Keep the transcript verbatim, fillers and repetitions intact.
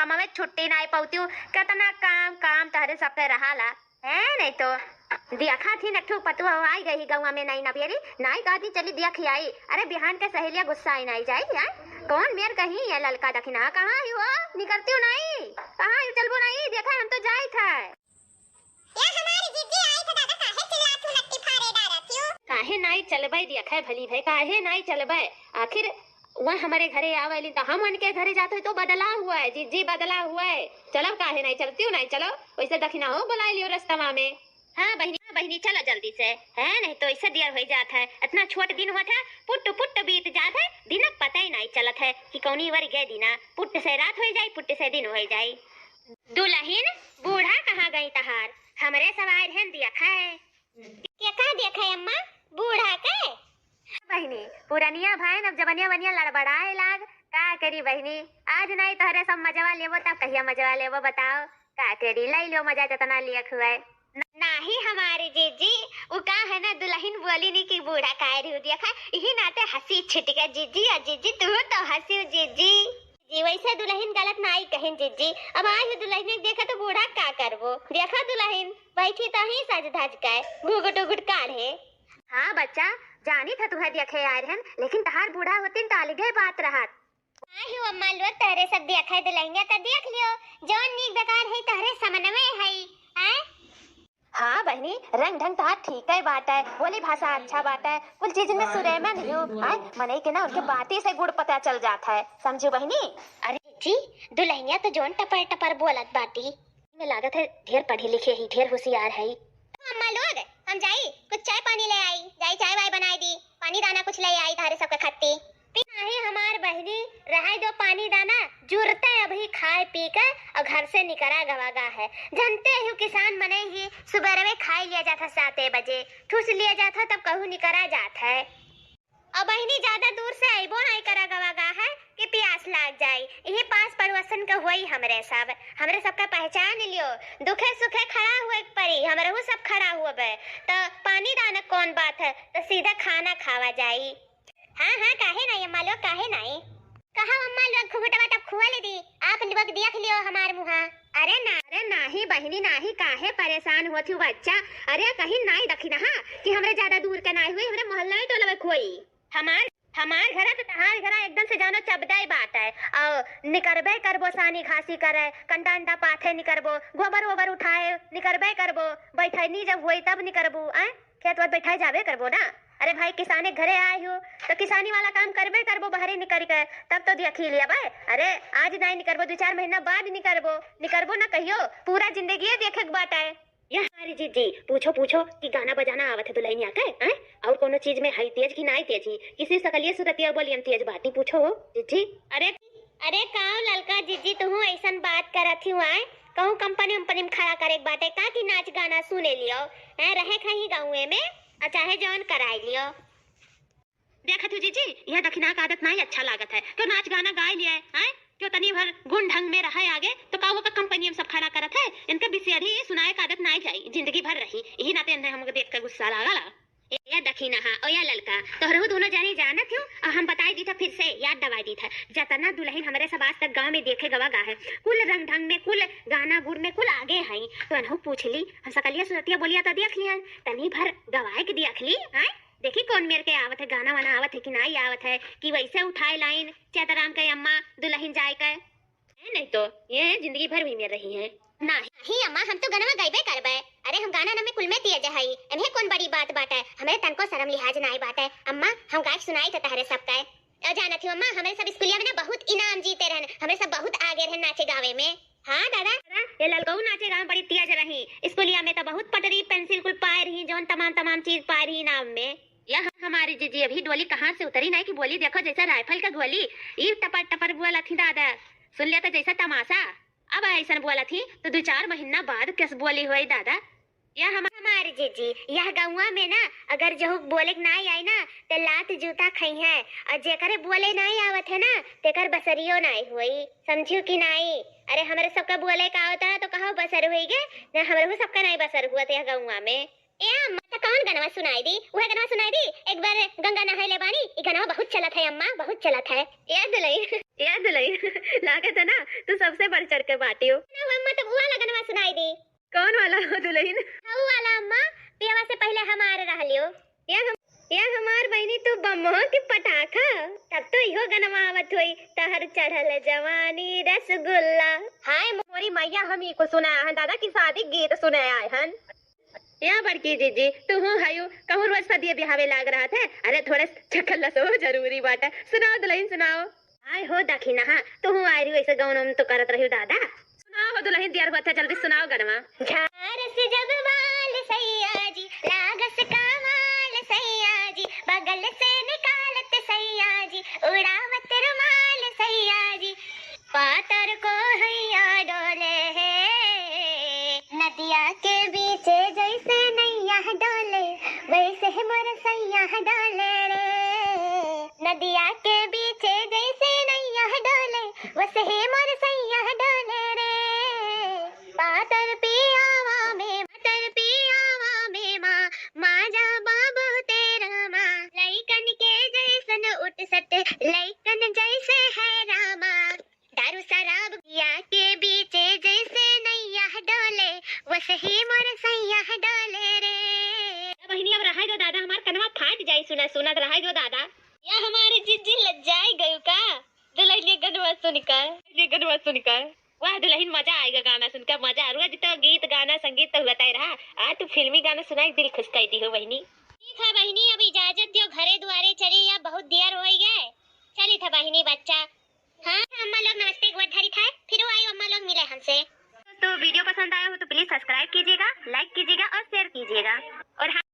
कमवे छुट्टी नाई पउतिउ, केतना काम, काम तहरे सबके रहाला, है नहीं तो। देखा थी न, एक ठो पतुआ आई गई गौवा में, नाई नबियरी, नाई कहती चली देखि आई। अरे बिहान के सहेलिया गुस्सा आई नाई जाई, हैं? कौन मेर कहीं ये ललका दखिना, कहाँ ही हो? निकरतिउ नाई, कहाँ ही चलबो नाई, देखा हम तो जाई था। या हमारी जीजी आई तो दादा काहे चिल्लात हूँ, नट्टी फारे डारत हूँ? काहे नाई चलबै, देखै भली भै, काहे नाई चलबै? आखिर वह हमरे घरे आवेली तो हम उनके घरे जात है तो बदला हुआ है, जीजी बदला हुआ है। चलो काहे नाई चलतिउ नाई, चलो वैसे दखिना हो बुलाए लियो रस्तवा में। हाँ बहिनी, हाँ बहिनी, चलो जल्दी से, है नहीं तो ऐसे देर हो जात है। इतना छोट दिन हुआ था, पुट पुट बीत जात है, दिन पता ही नाई चलत है कि कौनी वर गए दिना, पुट से रात हो जाई, पुट से दिन हो जाई। दुलहिन, बूढ़ा कहाँ गई तहार? हमरे सवार हैं, देखा है। के का देखा है अम्मा? बूढ़ा के? बहिनी, पुरनिया भाई न जबनिया बनिया लड़बड़ाए लाग। का करी बहिनी, आज नाई तोहरे सब मजवा लेबो तब कहिया मजवा लेबो बताओ? का करी, लई लो मजा जतना लियक हुए। न-, नाही हमारे जीजी, उ का है ना दुलहिन बोली नी कि बूढ़ा काहे रही देखा, यही नाते हंसी छिटके जीजी, आ जीजी तू तो हंसी जीजी। जी, वैसे दुलहिन गलत नाई कहिन जीजी। अब आज दुलहिन देखे तो बूढ़ा का करबो? देखा दुलहिन, बैठी तो ही सज धज के, घुघुट उघुट काढ़े। हाँ बच्चा, जानी था तुहे देखे आए रहन, लेकिन तहार बूढ़ा होतिन तो अलगे बात रहत। आई हो अम्मा लोग, तहरे सब देखे दुलहिनिया तो देख लियो, जौन नीक बेकार है तहरे समनवे है, हैं? हाँ बहिनी, रंग ढंग तहार ठीक है बात है, बोली भाषा अच्छा बात है, कुल चीज में सुरेमन हो, आय, मनई के ना उनके बाती से गुण पता चल जात है, समझू बहिनी? अरे जी, दुलहिनिया तो जौन टपर टपर बोलत बाटी, में लागत है ढेर पढ़ी लिखे ही, ढेर होशियार है। अम्मा लोग, हम जाई, कुछ चाय पानी ले आई, जाई चाय वाय बनाई दी, पानी दाना कुछ ले आई तारे सबके खत्ती। पी नाही हमार बहिनी, रहाई दो पानी दाना, जुरते अभी खाए पी के और घर से निकरा गवा गा है। जानते हो किसान मने ही सुबह में खाई लिया जाता साते बजे, ठूस लिया जाता तब कहूँ निकरा जात है। अब बहिनी ज्यादा दूर से अइबो नाई करा गवा गा है कि प्यास लाग जाई। यही पास पड़ोसन के होई हमरे सब, हमरे सबका पहचान लियो। दुखे सुखे खड़ा हुए के परी, हमरहू सब खड़ा हुए बे। तो पानी दाना कौन बात है, तो सीधा खाना खावा जाई। हाँ, हाँ, काहे नाई अम्मा लोग, काहे नाई? कहा अम्मा लोग घुघुटवा तब खुआ ले दी, आप लोग देख लियो हमार मुहा। अरे ना, अरे नाही बहिनी नाही, काहे परेशान होत हूँ बच्चा? अरे कहीं नाई दखिनहा कि हमरे ज्यादा दूर के नाई हुई, हमरे मोहल्ला ही टोलवे खोई। हमार, हमार घरा तो तहार घरा एकदम से जानो चबदाई बात है। और निकरबे करबो सानी घासी करे, कंडा अंडा पाथे निकरबो, गोबर ओबर उठाए निकरबे करबो, बैठैनी जब होई तब निकरबू, आय? खेत वत बैठाए जाबे करबो ना। अरे भाई, किसाने घरे आए हो, तो किसानी वाला काम करबे करबो, बाहरे निकल के, तब तो देखी लिया भाई। अरे, आज नाई निकरबो, दो चार महीना बाद निकरबो, निकरबो ना कहियो, पूरा जिंदगी देखे के बात है। या हमारी जीजी, पूछो, पूछो कि गाना बजाना आवत है दुल्हनिया के, हैं? और कोनो चीज में है तेज कि नाई तेज ही? किसी सकलिया सुरतिया बोलियम तेज बाटी पूछो हो, जीजी। अरे, अरे काव ललका जीजी, तुहू ऐसन बात करत ही आए? कहूँ कंपनी उम्पनी में खड़ा करे के बाटे का कि नाच गाना सुने लियो, हैं? रहे खाही गाँवे में, और चाहे जौन कराई लियो। देखत हूँ जीजी, यह दखिना का आदत नाई अच्छा लागत है। क्यों नाच गाना गाए लिए, हैं? क्यों तनी भर गुण ढंग में रहे आगे, तो का वो का कंपनी में सब खड़ा करत है? इनके बिसियरी सुनाए का आदत नाई जाई, जिंदगी भर रही। यही नाते इन्हें हमको देख के गुस्सा लागला। ए, या दखिना हा, ओ या ललका, तोहरहू दोनों जानी जानत हो, और हम बताई दी था फिर से, याद दवाई दी था। जतना दुल्हन हमरे सब आज तक गाँव में देखे गवा गा है, कुल रंग ढंग में, कुल गाना गुण में, कुल आगे है। तो अनहु पूछ ली, हम सकलिया सुरतिया बोलिया तो देख लिहन, तनी भर गवाए के देख ली, हैं? देखी कौन मेर के आवत है, गाना वाना आवत है कि नाई आवत है, कि वैसे उठाए लाइन चैतराम के अम्मा दुल्हन जाए के। है नहीं तो ये जिंदगी भर भी मेर रही है। नाही अम्मा, हम तो गनवा गइबे करबे। अरे हम गाना नमे कुल में तेज हई, एम्हे कौन बड़ी बात बाटे, हमरे तनको शर्म लिहाज नाई बाटे। अम्मा, हम गाय सुनाई थे तहरे सबके। और जानत ही अम्मा, हमरे सब स्कूलिया में ना बहुत इनाम जीते रहन, हमरे सब बहुत आगे रहन नाचे गावे में। हाँ दादा, ये ललकऊ नाचे गाँव बड़ी तेज रही। स्कूलिया में तो बहुत पटरी पेंसिल कुल पाए रही, जौन तमाम तमाम चीज पाए रही इनाम में। यह हमारी जीजी अभी डोली कहाँ से उतरी नहीं कि बोली देखो जैसे राइफल का गोली, ई टपर टपर बोला थी दादा। सुन लिया तो जैसे तमाशा। अब ऐसन बोला थी तो दो चार महीना बाद किस बोली होई दादा। यह हम हमारी जीजी, यह गौवा में ना अगर जहू बोले के नाई आई ना, ते लात जूता खई है, और जेकरे बोले नाई आवत है ना, तेकर बसरियो नाई होई, समझियो कि नाई? अरे हमरे सबका बोले का आवत है तो कहो बसर होई गे, ना हमरे सबका नाई बसर हुआ थे यह गौवा में। ए अम्मा, त कौन गनवा सुनाई दी? उहे गनवा सुनाई दी, एक बार गंगा नहाई ले बानी। ई गनवा बहुत चलत है अम्मा, बहुत चलत है। ए दुलहिन, ए दुलहिन, लागत है ना तू सबसे बढ़ चढ़ के बाटियो। ना हो अम्मा, तब उ वाला गनवा सुनाई दी। कौन वाला हो दुलहिन? हऊ वाला अम्मा, पियवा से पहिले हमार रहलियो। या हम, या हमार बहिनी तू बम हो कि पटाखा? तब तो इहो गनवा आवत होई, तहर चढ़ल जवानी रसगुल्ला। हाय मोरी मैया, हम ई को सुनाया हन दादा की शादी गीत सुनाया हन। या बड़की जीजी, तू हूँ हयू, कहूँ रोज सदिये बिहावे लाग रहत है। अरे थोड़े छखल्ला सो जरूरी बाटा। सुनाओ दुलहिन सुनाओ। आय हो दखिनहा, तू हूँ आय रही ऐसे गौन तो करत रही दादा। सुनाओ हो दुलहिन, दियर होत है, जल्दी सुनाओ गनवा। झारस जब बाल सैया जी, लागस कमाल सैया जी, बगल से निकालत सैया जी, उड़ावत रुमाल सैया जी, पातर को हैया डोले है। नदिया के बीचे जैसे नैया डोले, वैसे मोर सैया डोले रे। नदिया के बीचे जैसे नैया डोले, वैसे मोर सैया डोले रे। पातर पियावा में, पातर पियावा में माँ, माजा बाबू तेरा माँ। लइकन के जैसन उठ सट, लइकन जैसे है रामा। दारू शराब पिया के बीचे जैसे नैया डोले, वैसे मोर सैया डोले रे। ए बहिनी, अब रहाई दो दादा, हमार कनवा फाट जाई सुना सुना, रहाई दो दादा। या हमारी जिज्जी लज्जाई गयू का? दुलहिन ये गनवा सुनकर, ये गनवा सुनकर। वाह दुलहिन, मजा आइगा गाना सुनकर, मजा। रोज तो गीत गाना संगीत तो हुआ तय रहा, आज तू फिल्मी गाना सुनाई दिल खुश कर दी हो बहिनी। ठीक है बहिनी, अब इजाजत दियो, घरे दुआरे चली, या बहुत देर होइ गए। चली था बहिनी बच्चा। हाँ अम्मा लोग नमस्ते गोड़ धरी था, फिर आई अम्मा लोग मिले हमसे। तो वीडियो पसंद आया हो तो please subscribe कीजिएगा, like कीजिएगा और share कीजिएगा। और हाँ,